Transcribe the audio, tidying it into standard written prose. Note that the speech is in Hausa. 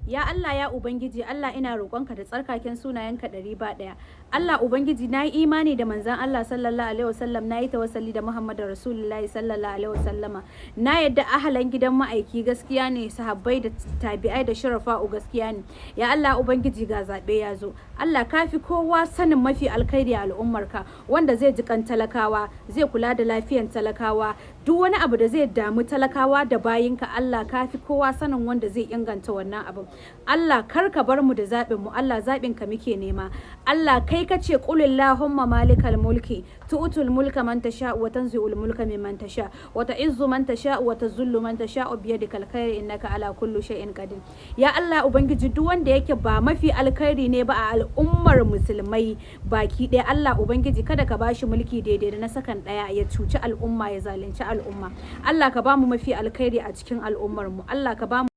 Ya Allah, ya Ubangiji, Allah, ina roƙonka da tsarkaken sunayenka ɗari ba ɗaya. Allah Ubangiji, na yi imani da manzan Allah sallallahu alaihi wasallam, na yi tawassali da Muhammadu Rasulullahi sallallahu alaihi wasallama. Na yadda ahalan gidan ma'aiki gaskiya ne, sahabbai da tabi'ai da shurafa'u gaskiya ne. Ya Allah Ubangiji, ga zaɓe ya zo. Allah, ka fi kowa sanin mafi alkhairi a al'ummarka, wanda zai jikan talakawa, zai kula da lafiyan talakawa, duk wani abu da zai damu talakawa da bayinka. Allah, ka fi kowa sanin wanda zai inganta wannan abin. Allah, kar ka bar mu da zaɓin mu. Allah, zaɓin ka muke nema. Allah, kai ka ce qulillahumma malikal mulki tu'tul mulka man tasha wa tanzi'ul mulka mimman tasha wa ta'izzu man tasha wa tazullu man tasha biyadikal khair innaka ala kulli shay'in qadir. Ya Allah Ubangiji, duk wanda yake ba mafi alkhairi ne ba a al'ummar musulmai baki ɗaya, Allah Ubangiji, kada ka bashi mulki daidai da na sakan ɗaya ya cuci al'umma, ya zalunci al'umma. Allah, ka bamu mafi alkhairi a cikin al'ummar mu. Allah, ka bamu.